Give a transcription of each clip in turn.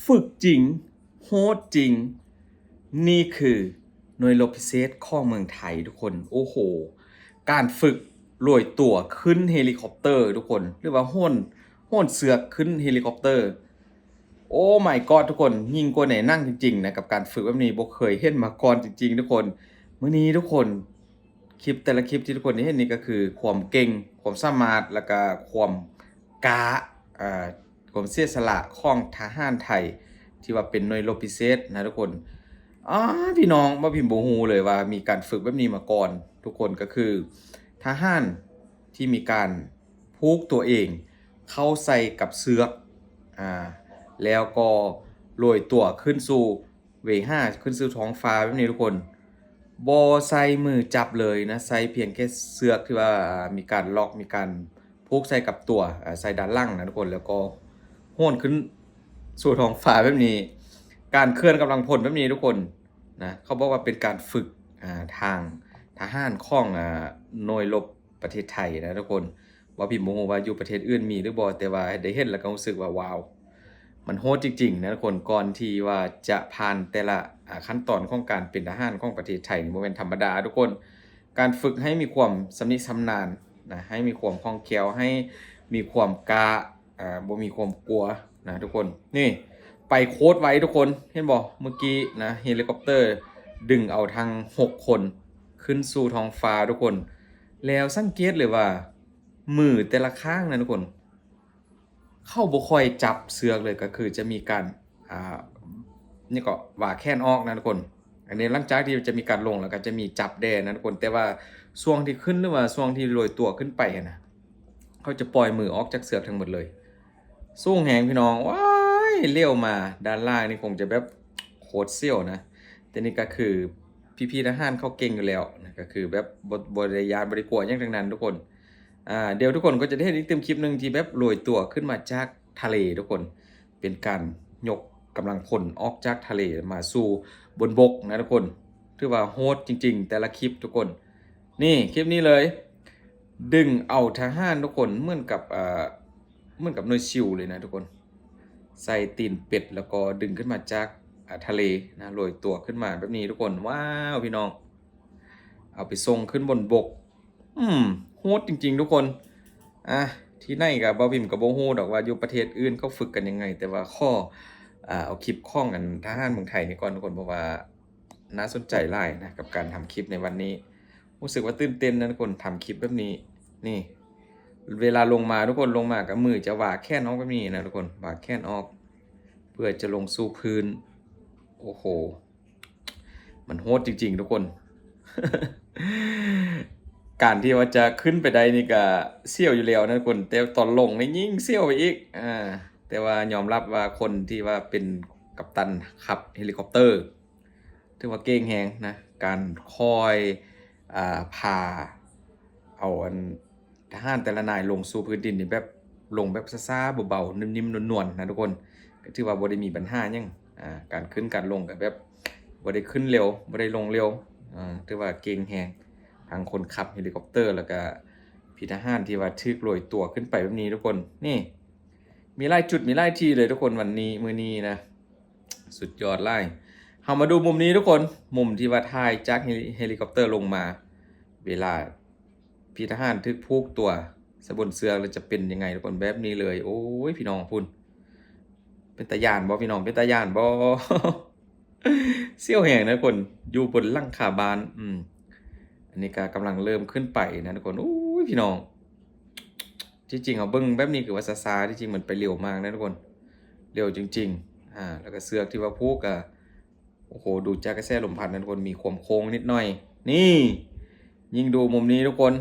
ຝຶກຈິງ, ໂຫດຈິງ. ນີ້ຄືໜ່ວຍລົບພິເສດຂອງເມືອງໄທທຸກຄົນ. ໂອ້ໂຫ ການຝຶກໂລຍຕົວຂຶ້ນເຮລິຄອບເຕີທຸກຄົນ ຫຼືວ່າໂຫນ, ໂຫນເຊືອກຂຶ້ນເຮລິຄອບເຕີ. Oh my god ທຸກຄົນ, ຍິ່ງກວ່າໃນໜັງຈິງໆນະ ກັບການຝຶກແບບນີ້ ບໍ່ເຄີຍເຫັນມາກ່ອນຈິງໆທຸກຄົນ. ມື້ນີ້ທຸກຄົນ ຄລິບແຕ່ລະຄລິບທີ່ທຸກຄົນໄດ້ເຫັນນີ້ກໍຄືຄວາມເກັ່ງ, ຄວາມສາມາດ ແລ້ວກໍຄວາມກ້າ, ເອີ ຄວາມເສຍສະຫຼະຂອງທະຫານໄທ ທີ່ວ່າເປັນໜ່ວຍລົບພິເສດນະທຸກຄົນ. ອາ ພີ່ນ້ອງ ບ່າວພິມບໍ່ຮູ້ເລີຍວ່າມີການຝຶກແບບນີ້ມາກ່ອນ. ທຸກຄົນ ກໍຄືທະຫານທີ່ມີການຜູກຕົວເອງເຂົ້າໃສ່ກັບເຊືອກ ອາ ແລ້ວກໍໂລຍຕົວຂຶ້ນສູ່ເວຫາ ຂຶ້ນສູ່ທ້ອງຟ້າແບບນີ້ທຸກຄົນ. ບໍ່ໃຊ້ມືຈັບເລີຍນະ, ໃຊ້ພຽງແຄ່ເຊືອກທີ່ວ່າ ອາ ມີການລັອກ ມີການຜູກໃສ່ກັບຕົວ ອາ ໃສ່ດ້ານຫຼັງນະທຸກຄົນ, ແລ້ວກໍໂຫນຂຶ້ນສູ່ທ້ອງຟ້າແບບນີ້. ການເຄື່ອນກຳລັງພົນແບບນີ້ທຸກຄົນນະ, ເຂົາບອກວ່າເປັນການຝຶກ ອາ ທາງທະຫານຂອງ ອາ ໜ່ວຍລົບປະເທດໄທນະທຸກຄົນ. ບ່າວພິມບໍ່ຮູ້ວ່າຢູ່ປະເທດອື່ນມີຫຼືບໍ່, ແຕ່ວ່າໄດ້ເຫັນແລ້ວກໍຮູ້ສຶກວ່າ ວ້າວ ມັນໂຫດຈິງໆນະທຸກຄົນ. ກ່ອນທີ່ວ່າຈະຜ່ານແຕ່ລະ ອາ ຂັ້ນຕອນຂອງການເປັນທະຫານຂອງປະເທດໄທນີ້ ບໍ່ແມ່ນທຳມະດາທຸກຄົນ. ການຝຶກໃຫ້ມີຄວາມຊຳນິຊຳນານນະ, ໃຫ້ມີຄວາມຄ່ອງແຄ້ວ, ໃຫ້ມີຄວາມກ້າ, ອາ ບໍ່ມີຄວາມກົວນະທຸກຄົນ. ນີ້ ໄປໂຄດໄວທຸກຄົນ, ເຫັນບໍ່? ເມື່ອກີ້ນະ ເຮລິຄອບເຕີດຶງເອົາທັງຫົກຄົນຂຶ້ນສູ່ທ້ອງຟ້າທຸກຄົນ. ແລ້ວສັງເກດເລີຍວ່າ ມືແຕ່ລະຂ້າງນະທຸກຄົນ ເຂົາບໍ່ຄ່ອຍຈັບເຊືອກເລີຍ, ກໍຄືຈະມີການ ອ່າ ນີ້ກໍຫວາແຂນອອກນະທຸກຄົນ. ອັນນີ້ຫຼັງຈາກທີ່ຈະມີການລົງ ແລ້ວກໍຈະມີຈັບແດ່ນະທຸກຄົນ, ແຕ່ວ່າຊ່ວງທີ່ຂຶ້ນ ຫຼືວ່າຊ່ວງທີ່ໂລຍຕົວຂຶ້ນໄປຫັ້ນນະ ເຂົາຈະປ່ອຍມືອອກຈາກເຊືອກທັງໝົດເລີຍ. ສູງແຮງພີ່ນ້ອງ. ວ້າຍ ຫຼຽວມາດ້ານລ່າງນີ້ຄົງຈະແບບໂຄດສ່ຽວນະ, ແຕ່ນີ້ກໍຄື ພີ່ໆທະຫານເຂົາເກັ່ງຢູ່ແລ້ວນະ, ກໍຄືແບບບໍ່ ບໍ່ໄດ້ຢ້ານ ບໍ່ໄດ້ກົວຫຍັງທັງນັ້ນທຸກຄົນ. ອ່າ ດຽວທຸກຄົນກໍຈະໄດ້ເຫັນອີກຕື່ມຄລິບໜຶ່ງທີ່ແບບໂລຍຕົວຂຶ້ນມາຈາກທະເລທຸກຄົນ, ເປັນການຍົກກຳລັງພົນອອກຈາກທະເລມາສູ່ບົນບົກນະທຸກຄົນ. ຖືວ່າໂຫດຈິງໆແຕ່ລະຄລິບທຸກຄົນ. ນີ້ ຄລິບນີ້ເລີຍ, ດຶງເອົາທະຫານທຸກຄົນ ເໝືອນກັບ ເອີ ເໝືອນກັບໜ່ວຍຊິວເລີຍນະທຸກຄົນ, ໃສ່ຕີນເປັດ ແລ້ວກໍດຶງຂຶ້ນມາຈາກ ອາ ທະເລນະ, ໂລຍຕົວຂຶ້ນມາແບບນີ້ທຸກຄົນ. ວ້າວ ພີ່ນ້ອງ, ເອົາໄປສົ່ງຂຶ້ນບົນບົກ. ອືມ ໂຫດຈິງໆທຸກຄົນ. ອາ ທີ່ໄຫນກໍ ບ່າວພິມກໍບໍ່ຮູ້ດອກວ່າຢູ່ປະເທດອື່ນເຂົາຝຶກກັນຍັງໄງ, ແຕ່ວ່າຂໍ ອາ ເອົາຄລິບຂອງອັນທະຫານເມືອງໄທນີ້ກ່ອນທຸກຄົນ, ເພາະວ່າໜ້າສົນໃຈຫຼາຍນະ ກັບການທຳຄລິບໃນວັນນີ້. ຮູ້ສຶກວ່າຕື່ນເຕັ້ນນະທຸກຄົນ, ທຳຄລິບແບບນີ້. ນີ້ ເວລາລົງມາທຸກຄົນ, ລົງມາກໍມືຈະຫວາແຂນອອກແບບນີ້ນະທຸກຄົນ, ຫວາແຂນອອກ ເພື່ອຈະລົງສູ່ພື້ນ. ໂອ້ໂຫ ມັນໂຫດຈິງໆທຸກຄົນ. ການທີ່ວ່າຈະຂຶ້ນໄປໄດ້ນີ້ກະສ່ຽວຢູ່ແລ້ວນະທຸກຄົນ, ແຕ່ຕອນລົງນີ້ຍິ່ງສ່ຽວໄປອີກ. ອາ ແຕ່ວ່າຍອມຮັບວ່າຄົນທີ່ວ່າເປັນກັບຕັນຂັບເຮລິຄອບເຕີ ຖືວ່າເກັ່ງແຮງນະ, ການຄ່ອຍ ອາ ພາເອົາອັນ ທະຫານແຕ່ລະນາຍລົງສູ່ພື້ນດິນນີ້ແບບ ລົງແບບຊ້າໆ ເບົາໆ ນິ້ມໆ ນວນໆ ນະທຸກຄົນ, ກໍຖືວ່າບໍ່ໄດ້ມີບັນຫາຫຍັງ. ອາ ການຂຶ້ນການລົງກໍແບບບໍ່ໄດ້ຂຶ້ນເລັວ ບໍ່ໄດ້ລົງເລັວ. ອາ ຖືວ່າເກັ່ງແຮງ ທັງຄົນຂັບເຮລິຄອບເຕີ ແລ້ວກໍພີ່ທະຫານທີ່ວ່າຖືກໂລຍຕົວຂຶ້ນໄປແບບນີ້ທຸກຄົນ. ນີ້ ມີຫຼາຍຈຸດ ມີຫຼາຍທີ່ເລີຍທຸກຄົນ ວັນນີ້ ມື້ນີ້ນະ. ສຸດຍອດຫຼາຍ. ເຮົາມາດູມຸມນີ້ທຸກຄົນ, ມຸມທີ່ວ່າຖ່າຍຈາກເຮ ເຮລິຄອບເຕີລົງມາ ເວລາພີ່ທະຫານຖືກຜູກຕົວໃສ່ບົນເຊືອກແລ້ວຈະເປັນຍັງໄງທຸກຄົນ, ແບບນີ້ເລີຍ. ໂອ້ຍ ພີ່ນ້ອງພຸ້ນ ເປັນຕາຢ້ານບໍ່ພີ່ນ້ອງ? ເປັນຕາຢ້ານບໍ່? ສ່ຽວແຮງນະທຸກຄົນ, ຢູ່ບົນຫຼັງຄາບ້ານ. ອືມ ອັນນີ້ກໍກຳລັງເລີ່ມຂຶ້ນໄປນະທຸກຄົນ. ໂອ້ຍ ພີ່ນ້ອງ ທີ່ຈິງເຮົາເບິ່ງແບບນີ້ຄືວ່າຊ້າໆ, ທີ່ຈິງມັນໄປເລັວມາກນະທຸກຄົນ, ເລັວຈິງໆ. ອາ ແລ້ວກໍເຊືອກທີ່ວ່າຜູກກໍ ໂອ້ໂຫ ດູຈາກກະແສລົມພັດນະທຸກຄົນ, ມີຄວາມໂຄ້ງນິດໜ້ອຍ. ນີ້ ຍິງດູມຸມນີ້ທຸກຄົນ,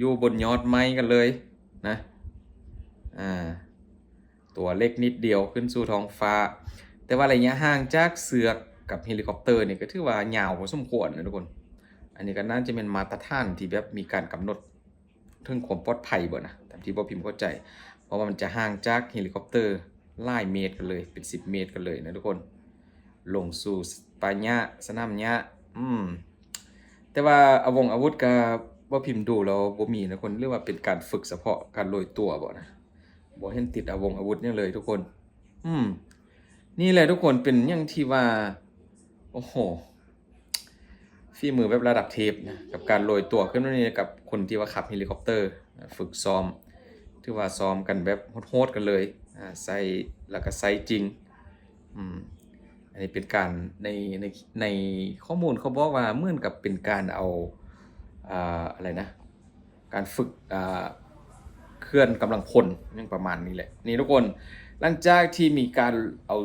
ຢູ່ບົນຍອດໄມ້ກັນເລີຍນະ. ອາ ຕົວເລັກນິດດຽວຂຶ້ນສູ່ທ້ອງຟ້າ, ແຕ່ວ່າໄລຍະຫ່າງຈາກເຊືອກກັບເຮລິຄອບເຕີນີ້ກໍຖືວ່າຍາວພໍສົມຄວນນະທຸກຄົນ. ອັນນີ້ກໍໜ້າຈະແມ່ນມາດຕະຖານທີ່ແບບມີການກຳນົດ ເຖິງຄວາມປອດໄພບໍ່ນະ, ຕາມທີ່ບ່າວພິມເຂົ້າໃຈ, ເພາະວ່າມັນຈະຫ່າງຈາກເຮລິຄອບເຕີຫຼາຍເມດກັນເລີຍ, ເປັນສິບເມດກັນເລີຍນະທຸກຄົນ, ລົງສູ່ປ່າຫຍ້າ ສະໜາມຫຍ້າ. ອືມ ແຕ່ວ່າອາວົງອາວຸດກໍ ບ່າວພິມດູແລ້ວບໍ່ມີນະທຸກຄົນ, ຫຼືວ່າເປັນການຝຶກສະເພາະການໂລຍຕົວບໍ່ນະ, ບໍ່ເຫັນຕິດອາວົງອາວຸດຫຍັງເລີຍທຸກຄົນ. ອືມ ນີ້ແຫຼະທຸກຄົນ ເປັນຫຍັງທີ່ວ່າ ໂອ້ໂຫ ຝີມືແບບລະດັບເທບນະ ກັບການໂລຍຕົວຂຶ້ນມານີ້ ກັບຄົນທີ່ວ່າຂັບເຮລິຄອບເຕີ ຝຶກຊ້ອມ ຖືວ່າຊ້ອມກັນແບບໂຫດໆກັນເລີຍ ອາ ໃຊ້ ແລ້ວກໍໃຊ້ຈິງ. ອືມ ອັນນີ້ເປັນການໃນ ໃນ ໃນຂໍ້ມູນເຂົາບອກວ່າເໝືອນກັບເປັນການເອົາ ອາ ອະໄລນະ ການຝຶກ ອາ ເຄື່ອນກຳລັງພົນ ຫຍັງປະມານນີ້ແຫຼະ. ນີ້ທຸກຄົນ ຫຼັງຈາກທີ່ມີການເອົາ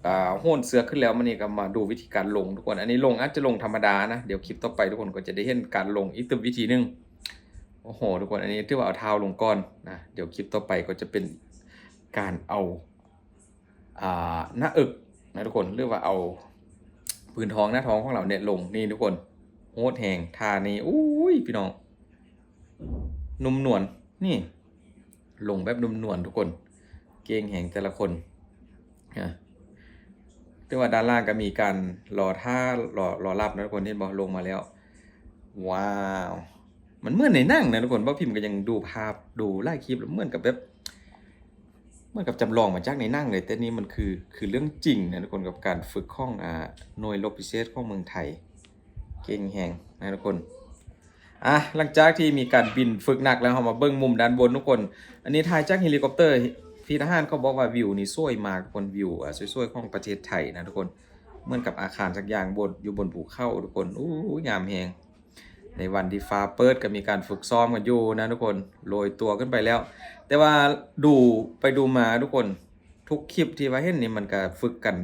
ອາ ໂຫນເຊືອກຂຶ້ນແລ້ວ ມານີ້ກໍມາດູວິທີການລົງທຸກຄົນ. ອັນນີ້ລົງ ອາດຈະລົງທຳມະດານະ ດຽວຄລິບຕໍ່ໄປທຸກຄົນກໍຈະໄດ້ເຫັນການລົງອີກຕື່ມວິທີໜຶ່ງ. ໂອ້ໂຫ ທຸກຄົນ ອັນນີ້ຖືວ່າເອົາທ້າວລົງກ່ອນນະ ດຽວຄລິບຕໍ່ໄປກໍຈະເປັນການເອົາ ອາ ໜ້າເອິກນະທຸກຄົນ ຫຼືວ່າເອົາພື້ນທ້ອງ ໜ້າທ້ອງຂອງລາວນີ້ລົງ. ນີ້ທຸກຄົນ ໂຫດແຮງ ທ່ານີ້ ໂອ້ຍ ພີ່ນ້ອງ ນຸ້ມນວນ ນີ້ ລົງແບບນຸ້ມນວນທຸກຄົນ ເກັ່ງແຮງແຕ່ລະຄົນ. ອາ ແຕ່ວ່າດ້ານລ່າງກໍມີການລໍຖ້າ ລໍ ລໍຮັບນະທຸກຄົນ ເຫັນບໍ່ ລົງມາແລ້ວ. ວ້າວ ມັນເໝືອນໃນໜັງນະທຸກຄົນ ບ່າວພິມກໍຍັງດູພາບ ດູຫຼາຍຄລິບແລ້ວ ເໝືອນກັບແບບ ເໝືອນກັບຈຳລອງມາຈາກໃນໜັງເລີຍ ແຕ່ນີ້ມັນຄື ຄືເລື່ອງຈິງນະທຸກຄົນ ກັບການຝຶກຂອງ ອາ ໜ່ວຍລົບພິເສດຂອງເມືອງໄທ ເກັ່ງແຮງນະທຸກຄົນ. ອາ ຫຼັງຈາກທີ່ມີການບິນຝຶກໜັກແລ້ວ ເຮົາມາເບິ່ງມຸມດ້ານບົນທຸກຄົນ. ອັນນີ້ຖ່າຍຈາກເຮລິຄອບເຕີ ພີ່ທະຫານເຂົາບອກວ່າວິວນີ້ສວຍມາກທຸກຄົນ ວິວ ອາ ສວຍໆຂອງປະເທດໄທນະທຸກຄົນ ເໝືອນກັບອາຄານສັກຢ່າງ ບົນ ຢູ່ບົນພູເຂົາທຸກຄົນ. ໂອ້ຍ ງາມແຮງ. ໃນວັນທີ່ຟ້າເປີດກໍມີການຝຶກຊ້ອມກັນຢູ່ນະທຸກຄົນ ໂລຍຕົວຂຶ້ນໄປແລ້ວ. ແຕ່ວ່າດູໄປດູມາທຸກຄົນ ທຸກຄລິບທີ່ວ່າເຫັນນີ້ ມັນກໍຝຶກກັນ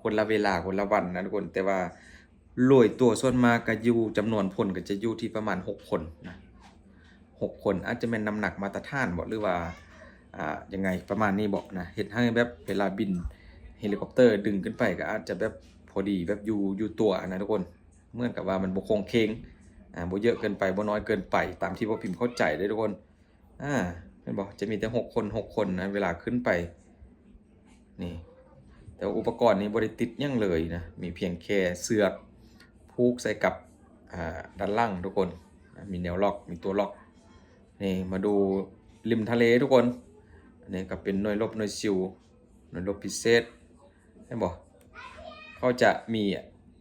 ຄົນລະເວລາ ຄົນລະວັນນະທຸກຄົນ ແຕ່ວ່າໂລຍຕົວສ່ວນມາກກໍຢູ່ ຈຳນວນຄົນກໍຈະຢູ່ທີ່ປະມານຫົກຄົນນະ ຫົກຄົນ ອາດຈະແມ່ນນ້ຳໜັກມາດຕະຖານບໍ ຫຼືວ່າ ອາ ຍັງໄງປະມານນີ້ບໍນະ ເຮັດໃຫ້ແບບເວລາບິນເຮລິຄອບເຕີດຶງຂຶ້ນໄປ ກໍອາດຈະແບບພໍດີ ແບບຢູ່ ຢູ່ຕົວນະທຸກຄົນ. ເໝືອນກັບວ່າມັນບໍ່ຄົງເຄງ ອາ ບໍ່ເຍອະເກີນໄປ ບໍ່ນ້ອຍເກີນໄປ ຕາມທີ່ບ່າວພິມເຂົ້າໃຈເດ້ທຸກຄົນ. ອາ ເຫັນບໍ່ ຈະມີແຕ່ຫົກຄົນ ຫົກຄົນນະ ເວລາຂຶ້ນໄປນີ້. ແຕ່ວ່າອຸປະກອນນີ້ບໍ່ໄດ້ຕິດຫຍັງເລີຍນະ ມີພຽງແຄ່ເຊືອກຜູກໃສ່ກັບ ອາ ດ້ານຫຼັງທຸກຄົນ ມີແນວລັອກ ມີຕົວລັອກ. ນີ້ມາດູລິມທະເລທຸກຄົນ ອັນນີ້ກໍເປັນໜ່ວຍລົບ ໜ່ວຍຊິວ ໜ່ວຍລົບພິເສດ ເຫັນບໍ່ ເຂົາຈະມີ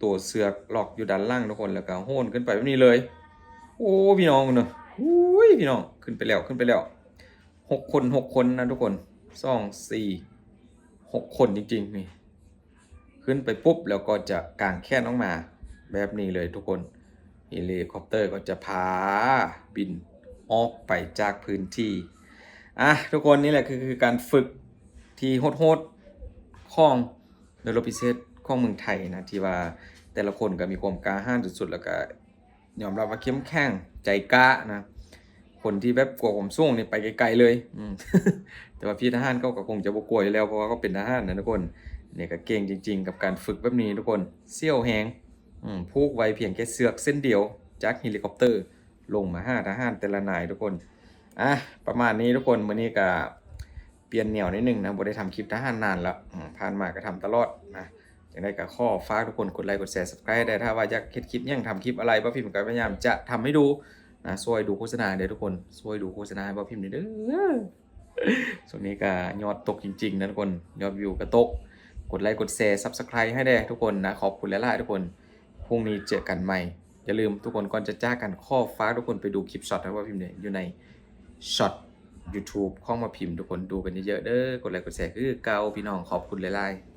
ຕົວເຊືອກລັອກຢູ່ດ້ານຫຼັງທຸກຄົນ ແລ້ວກໍໂຫນຂຶ້ນໄປແບບນີ້ເລີຍ. ໂອ້ ພີ່ນ້ອງເນາະ ໂອ້ຍ ພີ່ນ້ອງ ຂຶ້ນໄປແລ້ວ ຂຶ້ນໄປແລ້ວ ຫົກຄົນ ຫົກຄົນນະທຸກຄົນ ສອງ ສີ່ ຫົກຄົນຈິງໆ ນີ້ ຂຶ້ນໄປປຸບ ແລ້ວກໍຈະກາງແຂນອອກມາແບບນີ້ເລີຍທຸກຄົນ. ເຮລິຄອບເຕີກໍຈະພາບິນອອກໄປຈາກພື້ນທີ່. ອາ ທຸກຄົນ ນີ້ແຫຼະຄື ຄືການຝຶກທີ່ໂຫດໆຂອງໜ່ວຍລົບພິເສດຂອງເມືອງໄທນະ ທີ່ວ່າແຕ່ລະຄົນກໍມີຄວາມກ້າຫານສຸດໆ ແລ້ວກໍຍອມຮັບວ່າເຂັ້ມແຂງ ໃຈກ້ານະ. ຄົນທີ່ແບບກົວຄວາມສູງນີ້ໄປໄກໆເລີຍ. ອືມ ແຕ່ວ່າພີ່ທະຫານເຂົາກໍຄົງຈະບໍ່ກົວຢູ່ແລ້ວ ເພາະວ່າເຂົາເປັນທະຫານນະທຸກຄົນ. ນີ້ກໍເກັ່ງຈິງໆກັບການຝຶກແບບນີ້ທຸກຄົນ ສ່ຽວແຮງ. ອືມ ຜູກໄວ້ພຽງແຄ່ເຊືອກເສັ້ນດຽວ ຈາກເຮລິຄອບເຕີລົງມາຫາທະຫານແຕ່ລະນາຍທຸກຄົນ. ອາ ປະມານນີ້ທຸກຄົນ ມື້ນີ້ກໍປ່ຽນແນວໜ້ອຍໜຶ່ງນະ ບໍ່ໄດ້ທຳຄລິບທະຫານນານແລ້ວ. ອືມ ຜ່ານມາກໍທຳຕະຫຼອດນະ. ຈັ່ງໃດກໍຂໍຝາກທຸກຄົນກົດໄລກົດແຊ Subscribe ແດ່. ຖ້າວ່າຢາກເຮັດຄລິບຫຍັງ ທຳຄລິບອະໄລ ບ່າວພິມກໍພະຍາຍາມຈະທຳໃຫ້ດູນະ. ຊ່ວຍດູໂຄສະນາແດ່ທຸກຄົນ ຊ່ວຍດູໂຄສະນາໃຫ້ບ່າວພິມແດ່ເດີ. ຊ່ວງນີ້ກໍຍອດຕົກຈິງໆນະທຸກຄົນ ຍອດວິວກໍຕົກ. ກົດໄລກົດແຊ Subscribe ໃຫ້ແດ່ທຸກຄົນນະ. ຂອບຄຸນຫຼາຍໆທຸກຄົນ. ພລຸ່ງນີ້ເຈີກັນໃໝ່. ຢ່າລືມທຸກຄົນ ກ່ອນຈະຈາກກັນ ຂໍຝາກທຸກຄົນໄປດູຄລິບຊັອດໃຫ້ບ່າວພິມເດ້ ຢູ່ໃນຊັອດ YouTube ຂອງບ່າວພິມ. ທຸກຄົນດູກັນເຍີະໆເດີ. ກົດໄລກົດແຊຄືເກົ່າ ພີ່ນ້ອງ. ຂອບຄຸນຫຼາຍໆ.